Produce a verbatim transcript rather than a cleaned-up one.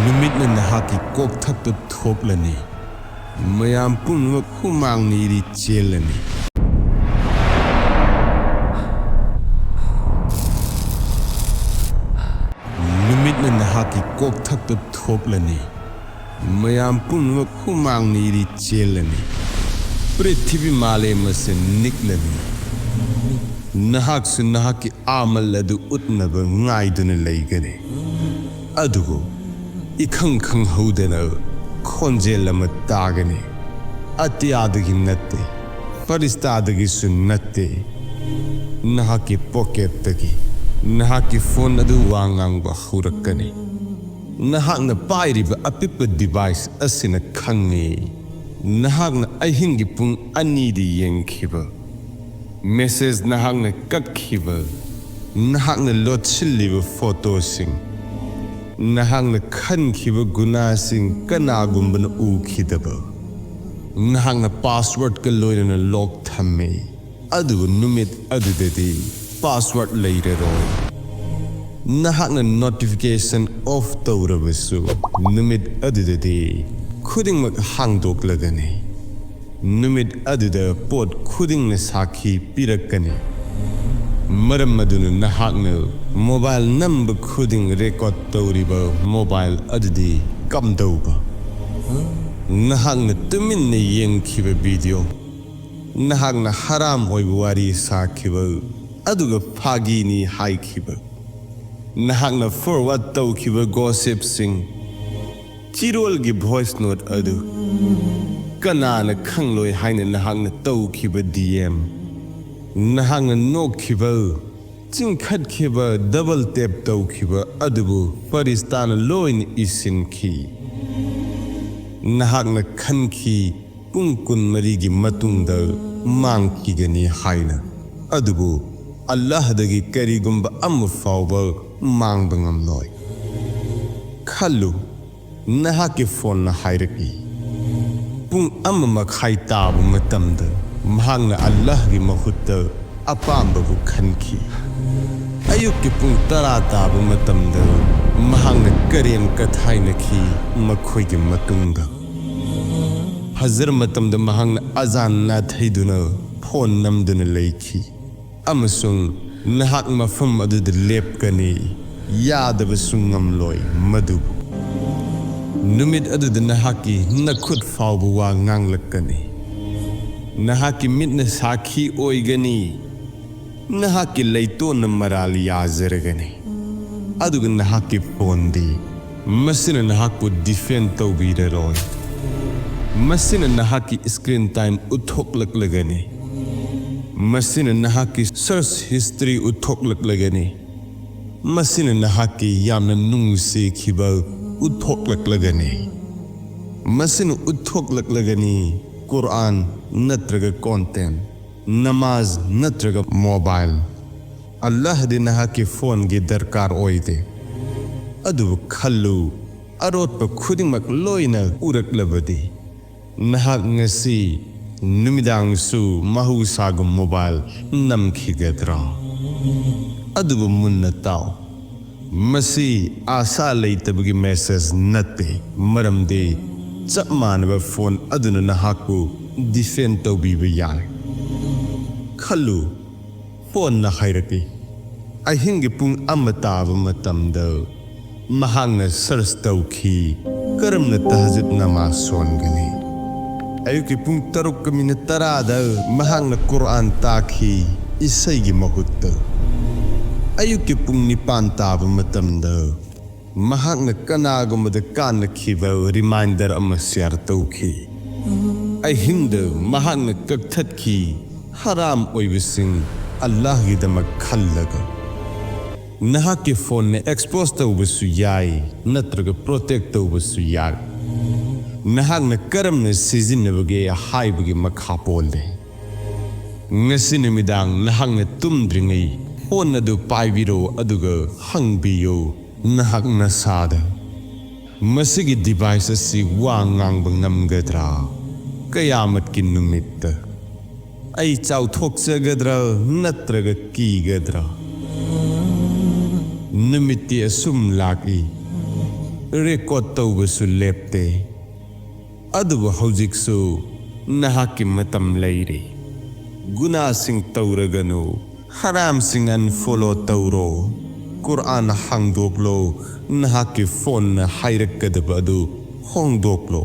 ꯅꯨꯃꯤꯠꯅ ꯅꯍꯥꯛꯀꯤ ꯀꯣꯛꯊꯛꯇ ꯊꯣꯛꯂꯅꯤ꯫ ꯃꯌꯥꯝ ꯄꯨꯝꯅꯃꯛ ꯍꯨꯃꯥꯡ ꯅꯤꯔꯤ ꯆꯦꯜꯂꯅꯤ꯫ ꯅꯨꯃꯤꯠꯅ ꯅꯍꯥꯛꯀꯤ ꯀꯣꯛꯊꯛꯇ ꯊꯣꯛꯂꯅꯤ꯫ ꯃꯌꯥꯝ ꯄꯨꯝꯅꯃꯛ ꯍꯨꯃꯥꯡ ꯅꯤꯔꯤ ꯆꯦꯜꯂꯅꯤ꯫ ꯄ꯭ꯔꯤꯊꯤꯕꯤ ꯃꯥꯂꯦꯝ ꯑꯁꯤ ꯅꯤꯛꯂꯅꯤ꯫ ꯅꯍꯥꯛꯁꯨ ꯅꯍꯥꯛꯀꯤ ꯑꯃꯜ ꯑꯗꯨ ꯎꯠꯅꯕ ꯉꯥꯏꯗꯨꯅ ꯂꯩꯒꯅꯤ꯫ ꯑꯗꯨꯕꯨ ꯏꯈꯪ ꯈꯪꯍꯧꯗꯅ ꯈꯣꯟꯖꯦꯜ ꯑꯃ ꯇꯥꯒꯅꯤ꯫ ꯑꯇꯤꯌꯥꯗꯒꯤ ꯅꯠꯇꯦ, ꯐꯔꯤꯁꯇꯥꯗꯒꯤꯁꯨ ꯅꯠꯇꯦ꯫ ꯅꯍꯥꯛꯀꯤ ꯄꯣꯀꯦꯠꯇꯒꯤ ꯅꯍꯥꯛꯀꯤ ꯐꯣꯟ ꯑꯗꯨ ꯋꯥ ꯉꯥꯡꯕ ꯍꯧꯔꯛꯀꯅꯤ꯫ ꯅꯍꯥꯛꯅ ꯄꯥꯏꯔꯤꯕ ꯑꯄꯤꯛꯄ ꯗꯤꯚꯥꯏꯁ ꯑꯁꯤꯅ ꯈꯪꯉꯤ꯫ ꯅꯍꯥꯛꯅ ꯑꯍꯤꯡꯒꯤ ꯄꯨꯡ ꯑꯅꯤꯗ ꯌꯦꯡꯈꯤꯕ ꯃꯦꯁꯦꯖ, ꯅꯍꯥꯛꯅ ꯀꯛꯈꯤꯕ, ꯅꯍꯥꯛꯅ ꯂꯣꯠꯁꯤꯜꯂꯤꯕ ꯐꯣꯇꯣꯁꯤꯡ, ꯅꯍꯥꯛꯅ ꯈꯟꯈꯤꯕ ꯒꯨꯅꯥꯁꯤꯡ ꯀꯅꯥꯒꯨꯝꯕꯅ ꯎꯈꯤꯗꯕ, ꯅꯍꯥꯛꯅ ꯄꯥꯁꯋꯥꯔꯗꯀ ꯂꯣꯏꯅꯅ ꯂꯣꯛ ꯊꯝꯃꯤ꯫ ꯑꯗꯨꯕꯨ ꯅꯨꯃꯤꯠ ꯑꯗꯨꯗꯗꯤ ꯄꯥꯁꯋꯥꯔꯗ ꯂꯩꯔꯔꯣꯏ꯫ ꯅꯍꯥꯛꯅ ꯅꯣꯇꯤꯐꯤꯀꯦꯁꯟ ꯑꯣꯐ ꯇꯧꯔꯕꯁꯨ, ꯅꯨꯃꯤꯠ ꯑꯗꯨꯗꯗꯤ ꯈꯨꯗꯤꯡꯃꯛ ꯍꯥꯡꯗꯣꯛꯂꯒꯅꯤ꯫ ꯅꯨꯃꯤꯠ ꯑꯗꯨꯗ ꯄꯣꯠ ꯈꯨꯗꯤꯡꯅ ꯁꯥꯈꯤ ꯄꯤꯔꯛꯀꯅꯤ꯫ ꯃꯔꯝ ꯑꯗꯨꯅ ꯅꯍꯥꯛꯅ ꯃꯣꯕꯥꯏꯜ ꯅꯝꯕ ꯈꯨꯗꯤꯡ ꯔꯦꯀꯣꯔꯗ ꯇꯧꯔꯤꯕ ꯃꯣꯕꯥꯏꯜ ꯑꯗꯨꯗꯤ ꯀꯝꯗꯧꯕ? ꯅꯍꯥꯛꯅ ꯇꯨꯃꯤꯟꯅ ꯌꯦꯡꯈꯤꯕ ꯚꯤꯗꯤꯑꯣ, ꯅꯍꯥꯛꯅ ꯍꯔꯥꯝ ꯑꯣꯏꯕ ꯋꯥꯔꯤ ꯁꯥꯈꯤꯕ, ꯑꯗꯨꯒ ꯐꯥꯒꯤꯅꯤ ꯍꯥꯏꯈꯤꯕ, ꯅꯍꯥꯛꯅ ꯐꯣꯔꯋꯥꯔꯗ ꯇꯧꯈꯤꯕ ꯒꯣꯁꯤꯞꯁꯤꯡ, ꯆꯤꯔꯣꯜꯒꯤ ꯚꯣꯏꯁ ꯅꯣꯠ ꯑꯗꯨ ꯀꯅꯥꯅ ꯈꯪꯂꯣꯏ ꯍꯥꯏꯅ ꯅꯍꯥꯛꯅ ꯇꯧꯈꯤꯕ ꯗꯤ ꯑꯦꯝ, ꯅꯍꯥꯛꯅ ꯅꯣꯛꯈꯤꯕ, ꯆꯤꯡꯈꯠꯈꯤꯕ, ꯗꯕꯜ ꯇꯦꯞ ꯇꯧꯈꯤꯕ ꯑꯗꯨꯕꯨ ꯐꯔꯤꯁꯇꯥꯅ ꯂꯣꯏꯅ ꯏꯁꯤꯟꯈꯤ꯫ ꯅꯍꯥꯛꯅ ꯈꯟꯈꯤ ꯄꯨꯡ ꯀꯨꯟꯃꯔꯤꯒꯤ ꯃꯇꯨꯡꯗ ꯃꯥꯡꯈꯤꯒꯅꯤ ꯍꯥꯏꯅ, ꯑꯗꯨꯕꯨ ꯑꯜꯂꯥꯍꯗꯒꯤ ꯀꯔꯤꯒꯨꯝꯕ ꯑꯃ ꯐꯥꯎꯕ ꯃꯥꯡꯕ ꯉꯝꯂꯣꯏ꯫ ꯈꯜꯂꯨ, ꯅꯍꯥꯛꯀꯤ ꯐꯣꯟꯅ ꯍꯥꯏꯔꯛꯏ, ꯄꯨꯡ ꯑꯃ ꯃꯈꯥꯏ ꯇꯥꯕ ꯃꯇꯝꯗ ꯃꯍꯥꯛꯅ ꯑꯜꯂꯥꯍꯒꯤ ꯃꯍꯨꯠꯇ ꯑꯄꯥꯝꯕꯕꯨ ꯈꯟꯈꯤ꯫ ꯑꯌꯨꯛꯀꯤ ꯄꯨꯡ ꯇꯔꯥ ꯇꯥꯕ ꯃꯇꯝꯗ ꯃꯍꯥꯛꯅ ꯀꯔꯦꯝ ꯀꯊꯥꯏꯅꯈꯤ꯫ ꯃꯈꯣꯏꯒꯤ ꯃꯇꯨꯡꯗ ꯐꯖꯔ ꯃꯇꯝꯗ ꯃꯍꯥꯛꯅ ꯑꯖꯥꯟ ꯅꯥꯊꯩꯗꯨꯅ ꯐꯣꯟ ꯅꯝꯗꯨꯅ ꯂꯩꯈꯤ꯫ ꯑꯃꯁꯨꯡ ꯅꯍꯥꯛ ꯃꯐꯝ ꯑꯗꯨꯗ ꯂꯦꯞꯀꯅꯤ, ꯌꯥꯗꯕꯁꯨ ꯉꯝꯂꯣꯏ꯫ ꯃꯗꯨꯕꯨ ꯅꯨꯃꯤꯠ ꯑꯗꯨꯗ ꯅꯍꯥꯛꯀꯤ ꯅꯈꯨꯠ ꯐꯥꯎꯕ ꯋꯥ ꯉꯥꯡꯂꯛꯀꯅꯤ꯫ ꯅꯍꯥꯛꯀꯤ ꯃꯤꯠꯅ ꯁꯥꯈꯤ ꯑꯣꯏꯒꯅꯤ꯫ ꯅꯍꯥꯛꯀꯤ ꯂꯩꯇꯣꯟꯅ ꯃꯔꯥꯜ ꯌꯥꯖꯔꯒꯅꯤ꯫ ꯑꯗꯨꯒ ꯅꯍꯥꯛꯀꯤ ꯐꯣꯟꯗꯤ ꯃꯁꯤꯅ ꯅꯍꯥꯛꯄꯨ ꯗꯤꯐꯦꯟ ꯇꯧꯕꯤꯔꯔꯣꯏ꯫ ꯃꯁꯤꯅ ꯅꯍꯥꯛꯀꯤ ꯁ꯭ꯀ꯭ꯔꯤꯟ ꯇꯥꯏꯝ ꯎꯠꯊꯣꯛꯂꯛꯂꯒꯅꯤ꯫ ꯃꯁꯤꯅ ꯅꯍꯥꯛꯀꯤ ꯁꯔꯆ ꯍꯤꯁꯇ꯭ꯔꯤ ꯎꯠꯊꯣꯛꯂꯛꯂꯒꯅꯤ꯫ ꯃꯁꯤꯅ ꯅꯍꯥꯛꯀꯤ ꯌꯥꯝꯅ ꯅꯨꯡꯁꯤꯈꯤꯕ ꯎꯠꯊꯣꯛꯂꯛꯂꯒꯅꯤ꯫ ꯃꯁꯤꯅ ꯎꯠꯊꯣꯛꯂꯛꯂꯒꯅꯤ ꯀꯨꯔꯥꯟ ꯅꯠꯇ꯭ꯔꯒ ꯀꯣꯟꯇꯦꯟ, ꯅꯃꯥꯖ ꯅꯠꯇ꯭ꯔꯒ ꯃꯣꯕꯥꯏꯜ꯫ ꯑꯜꯂꯥꯍꯗꯤ ꯅꯍꯥꯛꯀꯤ ꯐꯣꯟꯒꯤ ꯗꯔꯀꯥꯔ ꯑꯣꯏꯗꯦ꯫ ꯑꯗꯨꯕꯨ ꯈꯜꯂꯨ, ꯑꯔꯣꯠꯄ ꯈꯨꯗꯤꯡꯃꯛ ꯂꯣꯏꯅ ꯎꯔꯛꯂꯕꯗꯤ, ꯅꯍꯥꯛ ꯉꯁꯤ ꯅꯨꯃꯤꯗꯥꯡꯁꯨ ꯃꯍꯧꯁꯥꯒꯨꯝ ꯃꯣꯕꯥꯏꯜ ꯅꯝꯈꯤꯒꯗ꯭ꯔꯥ? ꯑꯗꯨꯕꯨ ꯃꯨꯟꯅ ꯇꯥꯎ, ꯃꯁꯤ ꯑꯥꯁꯥ ꯂꯩꯇꯕꯒꯤ ꯃꯦꯁꯦꯖ ꯅꯠꯇꯦ, ꯃꯔꯝꯗꯤ ꯆꯞ ꯃꯥꯟꯅꯕ ꯐꯣꯟ ꯑꯗꯨꯅ ꯅꯍꯥꯛꯄꯨ ꯗꯤꯐꯦꯟ ꯇꯧꯕꯤꯕ ꯌꯥꯏ꯫ ꯈꯜꯂꯨ, ꯐꯣꯟꯅ ꯍꯥꯏꯔꯛꯏ, ꯑꯍꯤꯡꯒꯤ ꯄꯨꯡ ꯑꯃ ꯇꯥꯕ ꯃꯇꯝꯗ ꯃꯍꯥꯛꯅ ꯁꯔꯆ ꯇꯧꯈꯤ, ꯀꯔꯝꯅ ꯇꯍꯖꯨꯗ ꯅꯃꯥꯖ ꯁꯣꯟꯒꯅꯤ? ꯑꯌꯨꯛꯀꯤ ꯄꯨꯡ ꯇꯔꯨꯛꯀ ꯃꯤꯅꯠ ꯇꯔꯥꯗ ꯃꯍꯥꯛꯅ ꯀꯨꯔꯥꯟ ꯇꯥꯈꯤ, ꯏꯁꯩꯒꯤ ꯃꯍꯨꯠꯇ꯫ ꯑꯌꯨꯛꯀꯤ ꯄꯨꯡ ꯅꯤꯄꯥꯟ ꯇꯥꯕ ꯃꯇꯝꯗ ꯃꯍꯥꯛꯅ ꯀꯅꯥꯒꯨꯝꯕꯗ ꯀꯥꯟꯅꯈꯤꯕ ꯔꯤꯃꯥꯏꯟꯗꯔ ꯑꯃ ꯁꯤꯌꯔ ꯇꯧꯈꯤ꯫ ꯑꯍꯤꯡꯗ ꯃꯍꯥꯛꯅ ꯀꯛꯊꯠꯈꯤ, ꯍꯔꯥꯝ ꯑꯣꯏꯕꯁꯤꯡ ꯑꯜꯂꯥꯍꯒꯤꯗꯃꯛ ꯈꯜꯂꯒ꯫ ꯅꯍꯥꯛꯀꯤ ꯐꯣꯟꯅ ꯑꯦꯛꯁꯄꯣꯖ ꯇꯧꯕꯁꯨ ꯌꯥꯏ, ꯅꯠꯇ꯭ꯔꯒ ꯄ꯭ꯔꯣꯇꯦꯛ ꯇꯧꯕꯁꯨ ꯌꯥꯏ꯫ ꯅꯍꯥꯛꯅ ꯀꯔꯝꯅ ꯁꯤꯖꯤꯟꯅꯕꯒꯦ ꯍꯥꯏꯕꯒꯤ ꯃꯈꯥ ꯄꯣꯜꯂꯦ꯫ ꯉꯁꯤ ꯅꯨꯃꯤꯗꯥꯡ ꯅꯍꯥꯛꯅ ꯇꯨꯝꯗ꯭ꯔꯤꯉꯩ ꯐꯣꯟ ꯑꯗꯨ ꯄꯥꯏꯕꯤꯔꯣ, ꯑꯗꯨꯒ ꯍꯪꯕꯤꯌꯨ ꯅꯍꯥꯛ ꯅꯁꯥꯗ, "ꯃꯁꯤꯒꯤ ꯗꯤꯚꯥꯏꯁ ꯑꯁꯤ ꯋꯥ ꯉꯥꯡꯕ ꯉꯝꯒꯗ꯭ꯔꯥ? ꯀꯌꯥꯃꯠꯀꯤ ꯅꯨꯃꯤꯠꯇ ꯑꯩ ꯆꯥꯎꯊꯣꯛꯆꯒꯗ꯭ꯔꯥ ꯅꯠꯇ꯭ꯔꯒ ꯀꯤꯒꯗ꯭ꯔꯥ?" ꯅꯨꯃꯤꯠꯇꯤ ꯑꯁꯨꯝ ꯂꯥꯛꯏ, ꯔꯦꯀꯣꯔꯗ ꯇꯧꯕꯁꯨ ꯂꯦꯞꯇꯦ꯫ ꯑꯗꯨꯕꯨ ꯍꯧꯖꯤꯛꯁꯨ ꯅꯍꯥꯛꯀꯤ ꯃꯇꯝ ꯂꯩꯔꯤ꯫ ꯒꯨꯅꯥꯁꯤꯡ ꯇꯧꯔꯒꯅꯨ, ꯍꯔꯥꯝꯁꯤꯡ ꯑꯟꯐꯣꯂꯣ ꯇꯧꯔꯣ꯫ ꯀꯨꯔꯥꯟ ꯍꯥꯡꯗꯣꯛꯂꯣ, ꯅꯍꯥꯛꯀꯤ ꯐꯣꯟꯅ ꯍꯥꯏꯔꯛꯀꯗꯕ ꯑꯗꯨ ꯍꯣꯡꯗꯣꯛꯂꯣ꯫